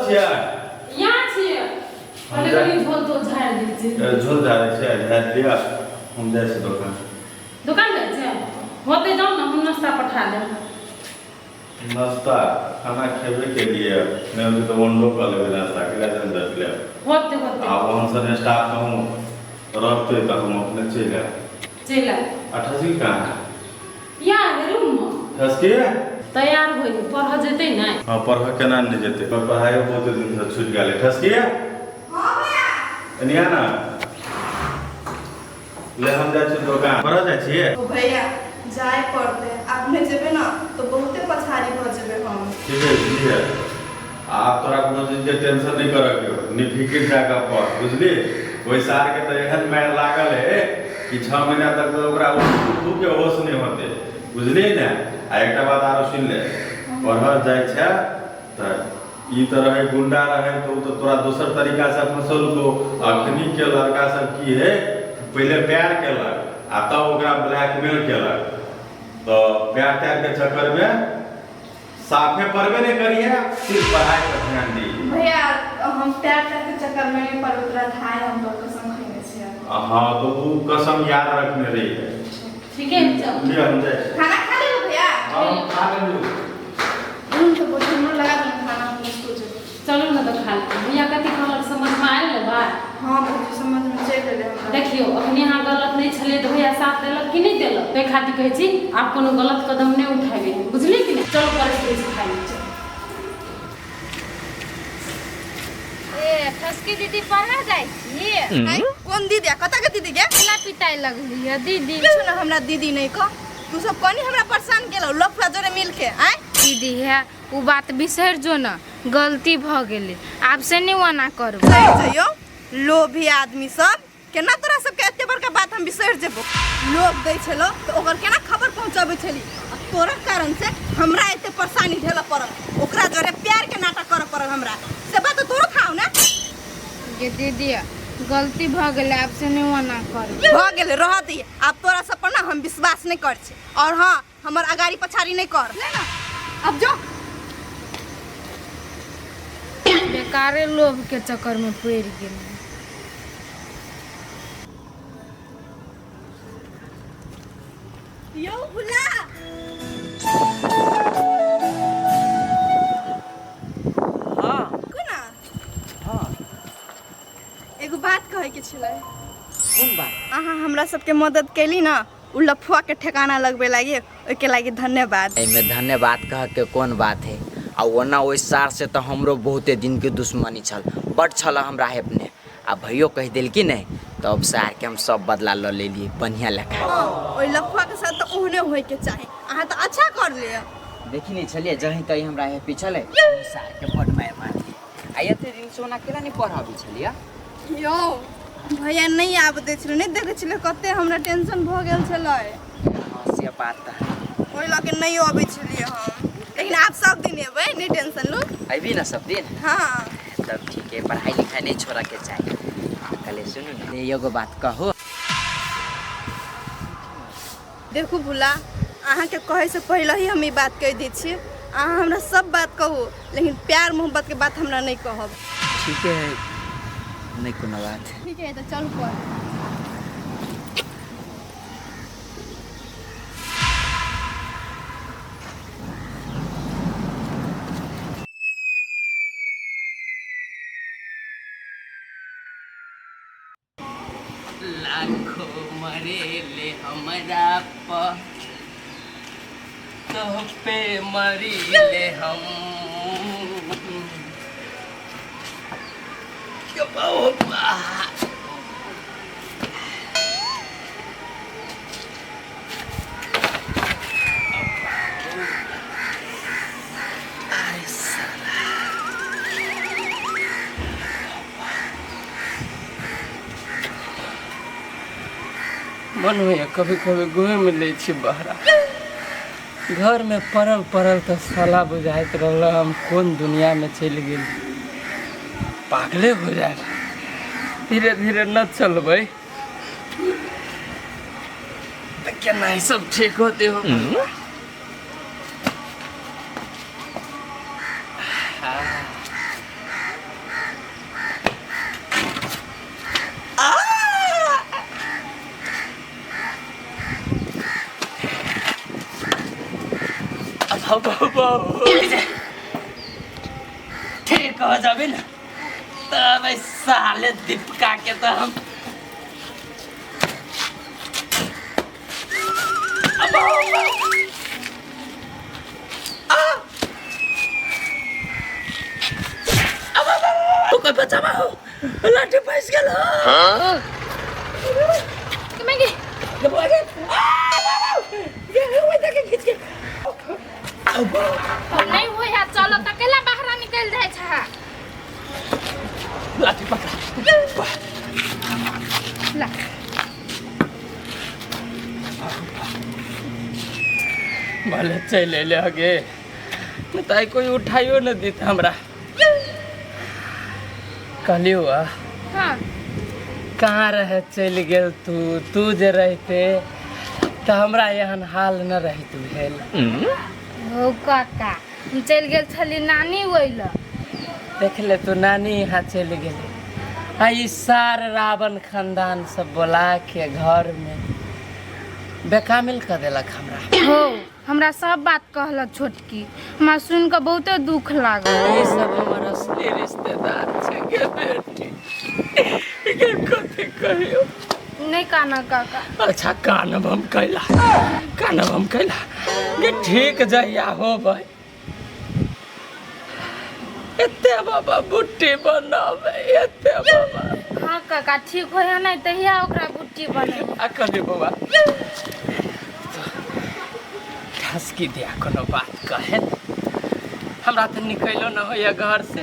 छियै? यहाँ छियै। पहिले कनि झोल तोल झाड़ि दै छियै। झोल झाड़ै छियै, झाड़ि लिअ, हम जाइ छी दोकान। दोकान जाइ छियै? होतै जाउ ने, हम नाश्ता पठा देब। नाश्ता खाना खेबे के लिए नहि होतै तऽ अंडो कऽ लेबै नाश्ता, केला झंझट लेब। होतै होतै। आ ओहन सन स्टाफ कहूँ रहतै तऽ हम अपने चलि आयब। चलि आयब। आ ठसकी कहाँ है? यहाँ है रूम में। ठसकी तैयार होइ पढ़ जेतै ने? हाँ, पढ़ केना नहि जेतै, पर पढ़ाइयो बहुत दिन से छूटि गेलै। ठसकी, एनी आ ना, ले हम जाइ छी दोकान, पढ़ऽ जाइ छियै। ओ भैया, जाय पड़तै, आब नहि जेबै ने तऽ बहुते पछाड़ी भऽ जेबै हम। ठीक है, ठीक है। आब तोरा कोनो चीजके टेंशन नहि करऽके हो, निफिकिर जाकऽ पढ़, बुझली? ओहि सारके तऽ एहन मारि लागल है कि 6 महीना तक तऽ ओकरा उठूके होश नहि होतै, बुझली ने? आ एकटा बात आरो सुनि ले, पढ़ऽ जाइ छै तऽ ई तऽ रहै गुंडा रहै तऽ ओ तऽ तोरा दोसर तरीकासँ फँसौलकौ। अखनीके लड़का सब की है, पहिले प्यार केलक आ तब ओकरा ब्लैकमेल केलक, तऽ प्यार त्यारके चक्करमे साफे पढ़बे नहि करिहे, सिर्फ पढ़ाई पर ध्यान दी। भैया, हम प्यार त्यार के चक्कर में नहीं पड़ब, तोरा थाय हम तो कसम खैने छियै। हाँ, तो वो कसम याद रखने रही है। ठीक है, चल। लिअ, हम जाइ छी। खाना खा लेलू भैया? हाँ, खा लेलहुँ। रूम तऽ बहुत हमरो लगा देलहुँ खाना, हम स्कूल जेबै। चलू ने तऽ खा लेबै। भैया कथी कहलक, समझमे आयल ने बात? हँ भौजी, समझमे चलि एलै हमरा। देखियौ, अखनी अहाँ गलत नहि छलियै तऽ भैया साथ देलक कि नहि देलक? ताहि खातिर कहै छी, आब कोनो गलत कदम नहि उठेबै, बुझलियै कि नहि? चलू, परसि दै छी, खाइ लए चलू। ए ठसकी दीदी, पढ़ा जाइ छी? आँय, कोन दीदी आ कतऽ के दीदी गे? केना पिताइ लगली है दीदी? किछु ने, हमरा दीदी नहि कह। तू सब कनी हमरा परेशान केलौ लफड़ा जोरे मिलके, आँय? दीदी है, ओ बात बिसरि जो ने, गलती भऽ गेलै, आब से नहि ओना करबै। बिसरि जइयो? लोभी आदमी सब, केना तोरा सबके एते बड़का बात हम बिसरि जेबो? लोभ दै छलो तऽ ओकर केना खबर पहुँचाबै छली, आ तोरा कारण से हमरा एते परेशानी झेलऽ पड़ल, ओकरा जोरे प्यार के नाटक करऽ पड़ल हमरा, से बात तऽ तोरो खाओ ने। गे दीदी, गलती भऽ गेलै, आब से नहि ओना करबै। भऽ गेलै, रह दिए। आब तोरा सब पर ना हम विश्वास नहि करै छी, और हाँ, हमर अगाड़ी पछाड़ी नहि कर ले ना, अब जो। बेकारे लोभ के चक्कर में पड़ि गेलै। यौ भुला। हाँ। कोना? हाँ। एगो बात कहै के छलै। कोन बात? अहाँ हमरा सबके मदद केली ना उ लफुआ के ठेकाना लगबे लागी, ओहिके लागी धन्यवाद। एहिमे धन्यवाद कह के कोन बात है? आ ओना ओहि सार से तऽ हमरो बहुते दिन के दुश्मनी छल, बड छल हमरा हेपने, आ भैयो कहि देलखिन नहि तऽ अब सार के हम सब बदला लऽ लेलियै बढ़िया लेखा। ओहि लफुआ के साथ तऽ ओहने होय के चाही, अहाँ तऽ अच्छा कर लिअ। देखी नहीं छलियै, जहीं तहीं हमरा हेपी छलै, सार के बड मारि मारलियै। आ एते दिन से ओना केना नहि पढ़ाबै छलियै? यौ भैया, नहि आबऽ दै छलै, नहि देखै छलै कते हमरा टेंशन भऽ गेल छलै? हँ, से बात तऽ है। ओहि लऽ के नहि अबै छलियै हम, लेकिन आब सब दिन एबै, नहि टेंशन लू। अबी ने सब दिन? हँ। तब ठीक है, पढ़ाई लिखाई नहीं छोड़ा के चाही। आ कले सुनू ने, एगो बात कहू? देखू भुला, अहाँके कहैसँ पहिले ही हम ई बात कहि दै छी, अहाँ हमरा सब बात कहू, लेकिन प्यार मोहब्बतके बात हमरा नहि कहब। ठीक है, नहीं कोनो बात। ठीक है, तऽ चलू पढ़। लाखो मरेले हमरा पर, तोह पे मरीले हम। अरे साला, मन होइए कभी कभी घुमि लै छी बहरा। घरमे पड़ल पड़ल तऽ साला बुझाइत रहल हम कोन दुनियामे चलि गेली, पागले हो जाए। धीरे धीरे न चलबै तऽ केना ई सब ठीक होते हो? अब ठीक हो जाबे ना तब साले दीपका के तो हम कोई बचावा हो लाठी फंस गेल हो मैगी नहीं होया चलो त केला बाहर निकल जाय छै। लाठी पकड़ा ला भले चलि अयलै हगे नहीं तऽ आइ कोई उठाइयो न देत हमरा। कहलियौ हां कहाँ रहे चलि गेल तू तू जे रहते तऽ हमरा एहन हाल न रहित भेल। हो काका हम चलि गेल छली नानी ओइल। देख ले तू नानी यहाँ चलि गेलै आ ई सार रावण खानदान सब बोला के घर में बेकामिल कर देलक हमरा। हो हमरा सब बात कहलक छोटकी, हमरा सुन के बहुते दुख लागल। ई सब हमर असली रिश्तेदार छै गे बेटी, एकर कथी कहियो। नहीं काना काका। अच्छा कानब हम कैला, कानब हम कैला गे ठीक जहिया होबै एते बाबा बुट्टी बनाबै एते बाबा। हाँ काका ठीक होया नहीं तहिया ओकरा बुट्टी बने। आ कहली बौआ ठसकी दिया कोनो बात कहे हमरा तऽ निकलो न होइया घर से,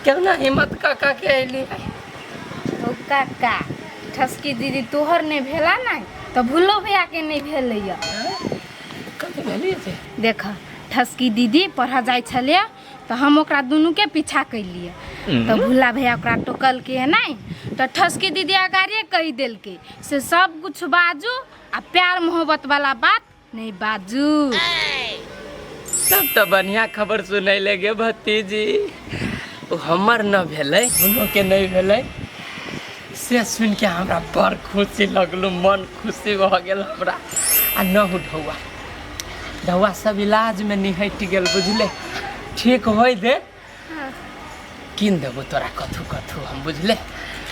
केना हिम्मत काका के अयली। हो काका ठसकी दीदी तोहर नहीं भेला नहीं तो भूलो भैया के नहीं भेलैया। कथी भेलियै से? देख ठसकी दीदी पढ़ा जाइ छलियै तो हम ओकरा दुनू के पीछा कैलियै तो भूला भैया ओकरा टोकलकै है नहीं तो ठसकी दीदी अगाड़िए कहि देलकै से सब कुछ बाजू आ प्यार मोहब्बत वाला बात नहीं बाजू। तब तो बढ़िया खबर सुनैले गे भतीजी, ओ हमर न भेलै भूलो के नहीं भेलै से सुन के हमरा बड़ खुशी लगलू, मन खुशी भऽ गेल हमरा। आ न हो ढौआ ढौआ सब इलाज में निहटि गेल बुझले, ठीक होइ दे किन देबो तोरा कथू कथू हम बुझले,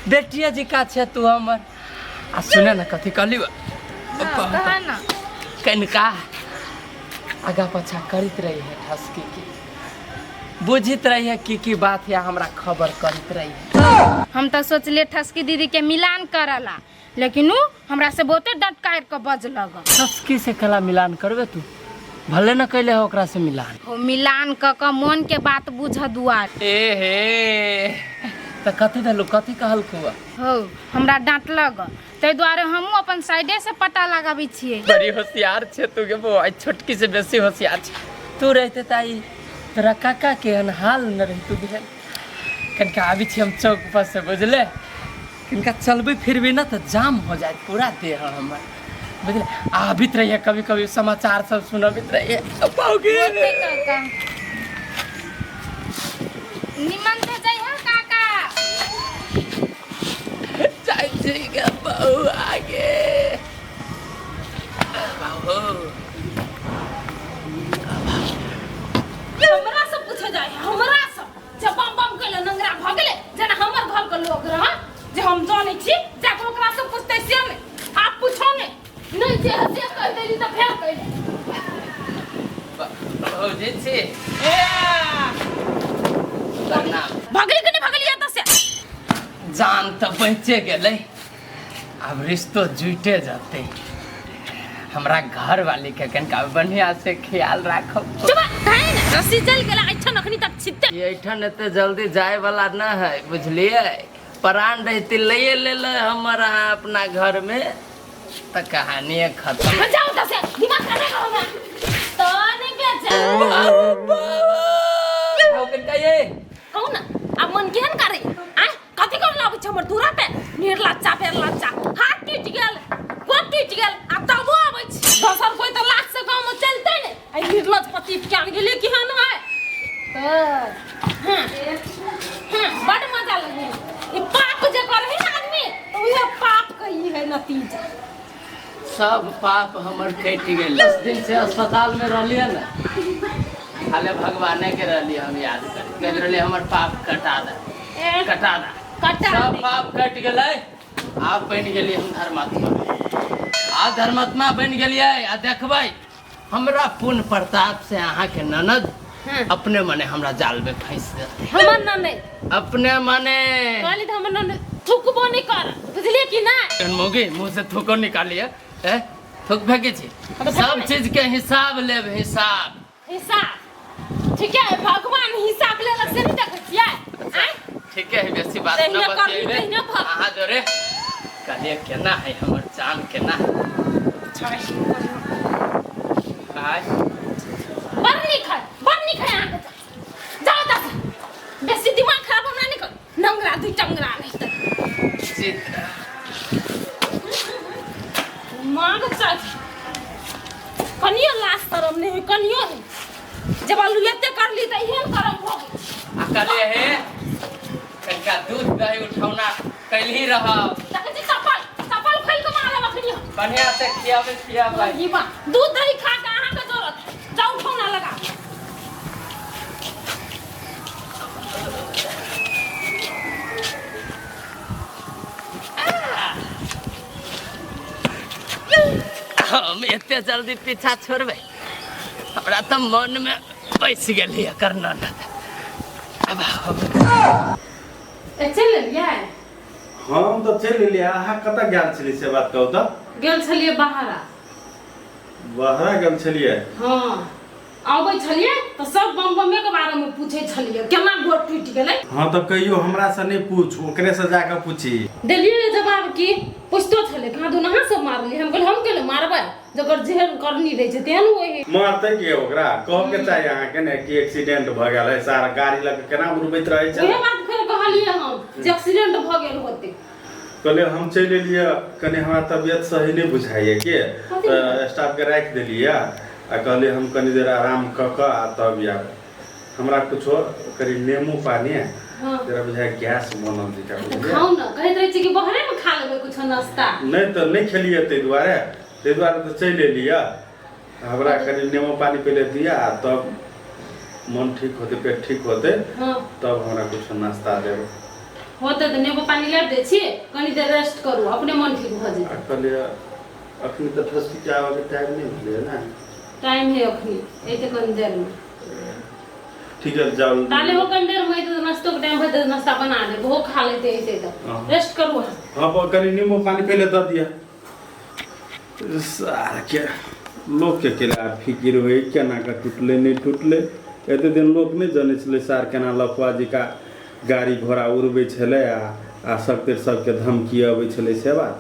बेटिया जी का छै तू हमर। आ सुने न कथी कहली कह न कनिका आगा पाछा करैत रही है ठसकी के, बुझित रही है की की बात है हमरा खबर करैत रही है। हम तो सोचलिए ठसकी दीदी के मिलान करला लेकिन उ हमरा से बहुते डटकार के बजलक। ठसकी से कला मिलान करबे तू, भले न कैले हो ओकरा से मिलान। हो मिलान क क मन के बात बुझ दुआर। ए हे त कथी देलु कथी कहलकौ? हो हमरा डांटलक तै दुआरे हमहूँ अपन साइडे से पता लगाबै छियै। बड़ी होशियार छे तू गे बौआ, छोटकी से बेसी होशियार छे तू। रहते ताई तोरा काका के एहन हाल न रहितु भेल। कनिका आबै छी हम चौक पर से बुझले, कनिका चलबै फिरबै न तऽ जाम हो जायत पूरा देह हमर बुझले। आबित रहिए कभी कभी समाचार सब सुनबित रहिए। काका निमन से जइहा काका। जाइ छी गे बौआ गे बाबू। हमरा सब पूछे जाय हमरा सब जब बम बम कैले नंगरा भ गेलै जेना हमर घर के लोग रह जे हम जानै छी जाके ओकरा सब पूछतै से नहि आप पूछो ने नहीं जे से कहि देली तऽ फेर कैले। भौजी छी भगली कि नहीं भगली एतऽ से? जान तऽ बचे गेलै, आब रिश्तो जुटे जतै। हमरा घर वाली के कनिका बढ़िया से ख्याल राखब। रस्सी जल गेला ऐठन अखनी तक छिते। एठन एते जल्दी जाय वाला न है बुझलियै, प्राण रहती लैए ले हमर अहाँ अपना घर में तऽ कहानी खत्म। जाओ तऽ से दिमाग खराब करो हमरा तो नहीं बेचा। कनिका ये कहू ना आब मन केहन करे आ कथी कर लाबै छै हमर दूरा पे निर्लज्जा बेलज्जा, हाथ टूटि गेल गोड़ टूटि गेल आ तबो आबै छै दोसर कोइ तऽ लाख से गाँव में चलतै ने। आ निर्लज पति क्या गेलै केहन है हां हां बड मजा लगे ई पाप जे करे है ना आदमी तो उहे पाप के ई है नतीजा। सब पाप हमर कटि गेल। 10 दिन से अस्पताल में रहलियै ने, खाली भगवाने के रहलियै हम याद कर कहैत रहलियै, हमर पाप कटा दे। ए, कटा दे। कटा सब दे। पाप कटि गेलै, आब बनि गेलियै हम धर्मात्मा। आ धर्मात्मा बनि गेलियै आ देखबै, हमरा पुण्य प्रताप से अहाँके ननद अपने मने हमरा जाल में फंसि जेतै। हमर ननद? अपने मने। कहली तऽ हमर ननद थुकबो नहि कर, बुझलियै कि नहि? मोगी मुंह से थूको निकालिए, ए थूक फेंके छी। हाँ, तो फेंको सब ने। चीज के हिसाब लेब, हिसाब। हिसाब ठीक है, भगवान हिसाब लेलक से नहि देखै छियै आँय? ठीक है, बेसी बात न तहिना करली, बतियेबे। तहिना भऽ। अहाँ जोरे कहलिए, केना है हमर चान, केना है आय? बड़ नीक है, बड़ नीक है अहाँके। जाओ जाओ, बेसी दिमाग खराब हमरा नहि कर, नंगरा दुई टंगरा नहीं तऽ। चित्र। मांग चाची, कनियो लाज शरम नहि होइ, कनियो नहि। जब आलू एते करली तऽ एहन करम भऽ गेल। आ कहलिए हे, कनिका दूध दही उठौना कैलही रहब। देखै छी, चप्पल चप्पल खोलि कऽ मारब अखनी हम। बढ़िया से खियाबै पियाबै। ई बा दूध दही खा कऽ अहाँके जरूरत है। जाउ, उठौना लगा। हम एते जल्दी पीछा छोड़बै? हमरा तऽ मनमे पैसि गेलै एकर ननद। आब ए, चलि एलियै? हम तऽ चलि एलियै, अहाँ कतऽ गेल छलियै से बात कहू तऽ। गेल छलियै बाहरा। बहरा गेल छलियै? हँ, अबै छलियै तऽ सब बम बमे के बारे में पूछै छलियै, केना गोड़ टूटि गेलै। हँ, तऽ कहियो हमरा से नहि पूछ, ओकरे से जाके पूछी। देलियै जवाब की पुछतो छलै, कहाँ दुनू अहाँ सब मारलियै? हम कहलियै, हम केले मारबै? जकर जेहन करनी रहै छै तेहन ओहि। मारतै के ओकरा? कहऽ के चाही अहाँके ने कि एक्सीडेंट भऽ गेल है। सारा गाड़ी लऽ के केना उड़बैत रहै छै। उहे बात फेर कहलियै हम जे एक्सीडेंट भऽ गेल होते। कहलियै, हम चलि एलियै, कनि हमरा तबियत सही नहि बुझाइए के। कथी? तऽ स्टाफके राखि देलियै आ कहलियै, हम कनि देर आराम कऽ कऽ आ तब आयब। हमरा कुछो कनि नेमू पानी जरा बुझाइ गैस बनल जेका। तऽ बुझलियै? खाउ ने, कहैत रहै छी कि बाहरेमे खा लेबै कुछो नाश्ता। नहि तऽ नहि खेलियै, ताहि दुआरे तऽ चलि एलियै। हमरा कनि नेमो पानी पहिले दिअ आ तब मन ठीक होतै, पेट ठीक होतै, तब हमरा कुछो नाश्ता देब। होतै तऽ नेबो पानी लाबि दै छी, कनि देर रेस्ट करू, अपने मन ठीक भऽ आ जेतै। कहलियै, अखनी तऽ ठसकी आबऽके टाइम नहि भेलैए ने? टाइम है अखनी, एते कनि देरमे। ठीक है, जाउ। ताले हो, कनि देरमे एतै तऽ नाश्तोके टाइम भऽ जेतै, नाश्ता बना देब, ओहो खा लेतै। एतै तऽ रेस्ट करू अहाँ। हाँ, पर कनि नींबू पानी पहिले दऽ दिअ। सारके लोकके केला फिकिर होइ, केना कऽ टूटलै, नहि टूटलै। एते दिन लोक नहि जनै छलै सार केना लफुआ जिका गाड़ी घोड़ा उड़बै छलै आ आ सबके सबके धमकी अबै छलै से बात।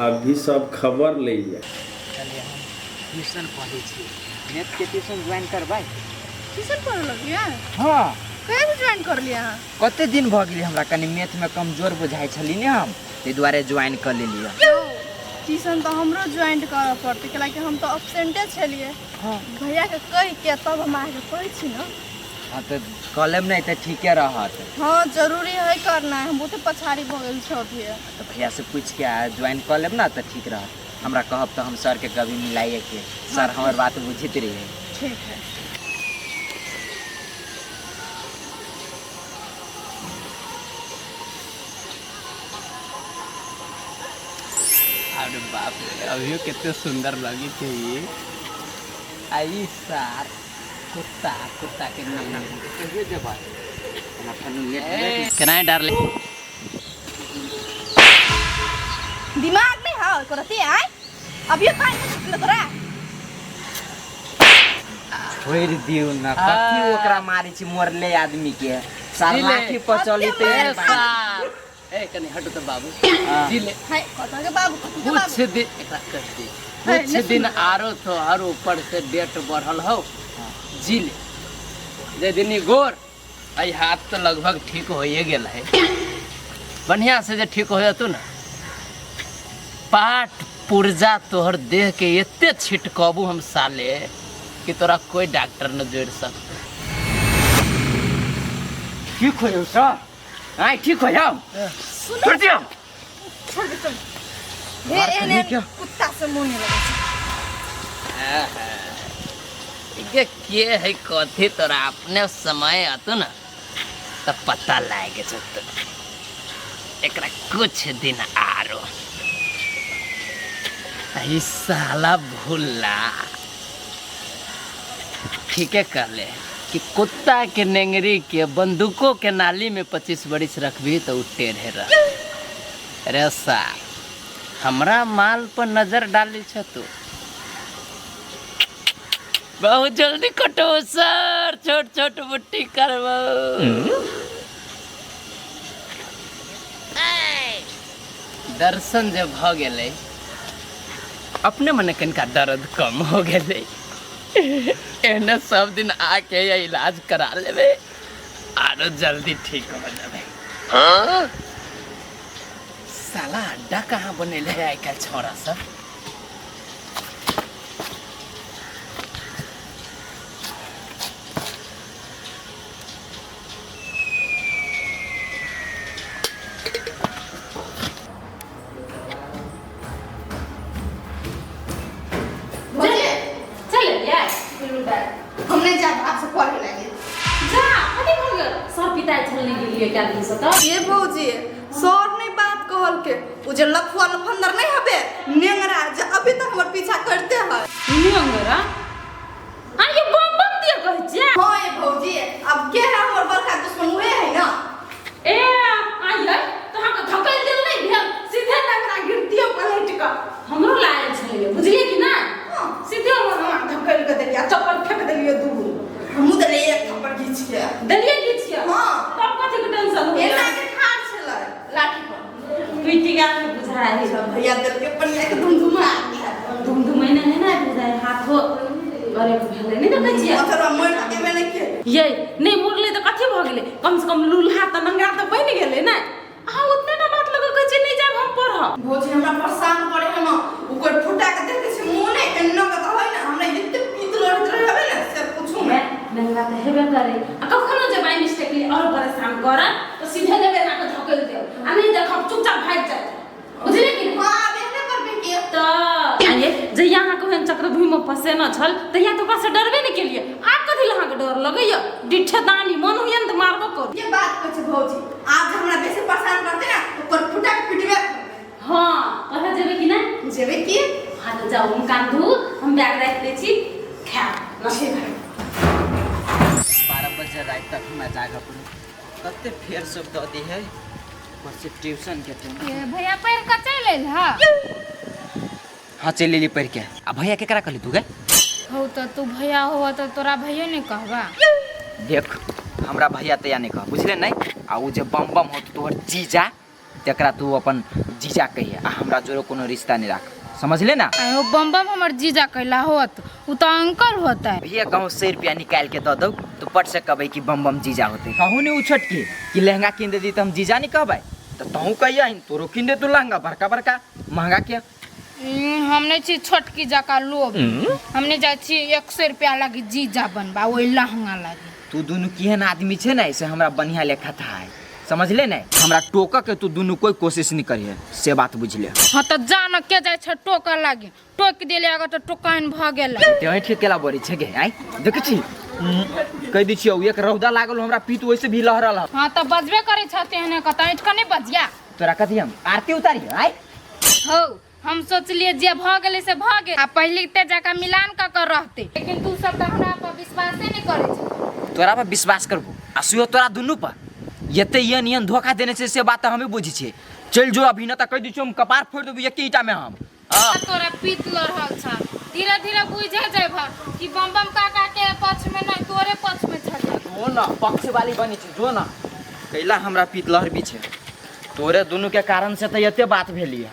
अभी सब खबर लैए। चलिए, हम ट्यूशन पढ़ै छी, मैथके ट्यूशन ज्वाइन करबै। ट्यूशन पढ़ऽ लगलियै? हँ। कहिया ज्वाइन कर लियै अहाँ? कते दिन भऽ गेलै, हमरा कनि मैथमे कमजोर बुझाइ छली ने हम, ताहि दुआरे ज्वाइन कऽ लेलियै। ट्यूशन तऽ हमरो ज्वाइन करऽ पड़तै, कैलाकि हम तऽ एबसेंटे छलियै। भैयाके कहि के तब हम अहाँके कहै छी ने। हँ, तऽ कऽ लेब ने तऽ ठीके रहत। हँ, जरूरी है करना, हम बहुते पछाड़ी भऽ गेल छी अभी। तऽ भैयासँ पूछि के आ ज्वाइन कऽ लेब ने तऽ ठीक रहत। हमरा कहब तऽ हम सरके कभी मिलाइए के, सर हमर बात बुझैत रहिए। ठीक है। अरे बाप रे, अभियो कते सुंदर लगी छै ई। आ ई सार कुत्ता, कुत्ता के नाम। कहियो जेबै? हमरा कनि लेट भेलै। केना डार्लिंग? दिमाग नहीं है करती आय, अभी पानी नहीं छुटल तोरा। छोड़ि दियौ ने, कथी ओकरा मारै छी मरले आदमी के? सार जी ले। लाठी पर चली ए तऽ सार, ए कनि हटू तऽ बाबू जी ले। है कतऽ के बाबू, कथी के बाबू? कुछ दिन एकरा कह दे। है, कुछ नहीं। दिन आरो तोहर ऊपर से डेट बढ़ल हो। जी ले, जे दिन ई गोर एहि हाथ तऽ लगभग ठीक होइए गेल है, बढ़िया से जे ठीक हो जेतौ ने, पाट पुर्जा तोहर देह के एते छिटकबू हम साले कि तोरा कोई डॉक्टर न जोड़ सकते। ठीक हो जाऊ सर, आइ ठीक हो जाऊ, छोड़ दियौ। छोड़ दे, चल। हे एहन कुत्ता से मुंह नहीं लगै छै। के के है कथी तोरा अपने समय आतो ना तब पता लाग जतो। एकरा कुछ दिन आरो ई साला भुल्ला ठीके कहले कि कुत्ता के नेंगरी के बंदूकों के नाली में 25 बरिस रखबी तो उ टेढ़े रह। अरे सा हमरा माल पर नजर डाली छ तू, बहुत जल्दी कटो सर, छोट छोट बुट्टी करबो। दर्शन जब भ गेलै अपने मने कनिका दर्द कम हो गेलै। एहने सब दिन आके या इलाज करा लेबै आरो जल्दी ठीक हो जाबे। साला अड्डा कहाँ बनेले है आइ काल्हि छौड़ा सब। हम नहीं जाब आपसे पढ़े लागे। जा कथी भऽ गेल? सर पिताइ छल नहि गेलियै कए दिन से तऽ। ये भौजी सर नहीं बात कहल के उ जे लफुआ लफंदर नहीं हबे नेंगरा जे अभी तक हमर पीछा करते है। नेंगरा? आ ये बम बम दिया कहै छियै? हां ये भौजी अब के है हमर बड़का दुश्मन उहे है ना। ए आइयै तऽ अहाँके धकल देल नहि भेल, सीधे नेंगरा गिरतियो पलटि कऽ हमरो लागल छलैया, बुझलियै कि नहि? सीधे हमरा धकल के देलियै, चप्पल फेंक देलियै दूर। हमहूँ देलियै एक थप्पड़ घीच के। देलियै घीच के? हां। तब कथी के टेंशन होइया? एना के ठाढ़ छलै लाठी पर। टूटि गेल ने बुझाइ है। सब भैया देलकै पनिया के धुमधुमा दिया। धुमधुमेने है ना बुझाइ, हाथो अरे भेलै नहि देखै छियै? ओकरा मरि गेबे नहि के। ये नहि मुरलै तऽ कथी भऽ गेलै? कम से कम लूल्हा तऽ नंगा तऽ बनि गेलै ने। अहाँ उतने टा बात लऽ कऽ कहै छियै नहि जायब हम पढ़ब। भौजी हमरा परेशान करे है ना, ओकर फुटा के देखै छै मुँह नहि एना के तऽ है ना, हमरा एते पीत लड़ैत रहबै ने से पूछू ने। नंगा तऽ हेबे करे आ कखनो जे बाइ मिस्टेकली और परेशान करत तऽ सीधे देबै एना कऽ धकेल देब आ नहि देखब चुपचाप भागि जायत, बुझलियै कि नहि? हां आब एहने करबै के। तऽ आइये जहिया अहाँके ओहन चक्रव्यूहमे फँसेने छल तहिया तऽ ओकरासँ डरबे नहि केलियै, आब कथी लए अहाँके डर लगैया? डिठे दानी मन होइया ने तऽ मारबो करू। ये बात कहै छै भौजी, आब जे हमरा बेसी परेशान करतै ने ओकर फुटा के पिटबे करबै। हां पढ़ऽ जेबै कि नहि? जेबै की? हां तऽ जाउ हम कान धू, हम बैग राखि दै छी, खायब ठीक है। 12 बजे राति तक हमरा जागऽ पड़ै, कते फेर सब दऽ दी है ऊपर से ट्यूशन के टाइम। ए भैया पढ़ि कऽ चलि एल हँ? हाँ चलि एलियै पढ़ि के। आ भैया केकरा कहली तू गे? हौ तऽ तू भैया हो तऽ तोरा भैयो नहि कहबा। देख हमरा भैया तैया नहि कह, बुझले नहि? आ उ जे बम बम हो तोहर जीजा तकरा तू अपन जीजा कहिए आ हमरा जोरो कोनो रिश्ता नहीं राख, समझले ना? आयो बम बम हमर जीजा कहला होत, उ तो अंकल होता है। भैया गाँव 100 रुपया निकाल के दऽ दौ तो पट से कहबै कि बम बम जीजा होते। कहूँ नहीं उछट के कि लहंगा किन दे दी तो हम जीजा नहीं कहबै, तो तहूँ कहिया तोरो किन दे तू लहंगा बड़का बड़का महंगा के। हम नहीं छी छोटकी जका लोभ, हम नहीं जाइ छी 100 रुपया लागी जीजा बनबा ओहि लहंगा लागी। तू दुनू केहन आदमी छे ना से हमरा बढ़िया लेखा था है, समझले ने? हमरा टोक के तू दुनू कोई कोशिश नहीं करिए से बात बुझले। हाँ तो जान के जाय छे टोक लागी, टोक देले अगर तो टोकाइन भ गेल। ते ऐठ के केला बोरी छे गे आइ देखै छी कह दै छियौ एक रौदा लागल हमरा पीत ओइसे भी लहरल। हाँ तो बजबे करै छते एहने कत ऐठ के नहीं बजिया। तोरा कथी हम आरती उतारी आइ? हो हम सोचलिए जे भ गेलै से भ गेल, आ पहले ते जाका मिलान क कर रहते, लेकिन तू सब त हमरा पर विश्वासे नहीं करै छै। तोरा पर विश्वास करबो आ सुयो तोरा दुनू पर एते एहन एहन धोखा देने छै से बात हमें बुझै छियै। चलि जो अभी न त कहि दै छियौ हम कपार फोड़ि देबौ एके ईटा में हम। तोरा पीत लड़ल छ, धीरे धीरे बुझे जेबह कि बम बम काका के पक्ष में नहीं तोरे पक्ष में छल। जो न पक्ष वाली बनी छै, जो न कैला हमरा पीत लहर भी छै, तोरे दुनू के कारण से त एते बात भेलिए।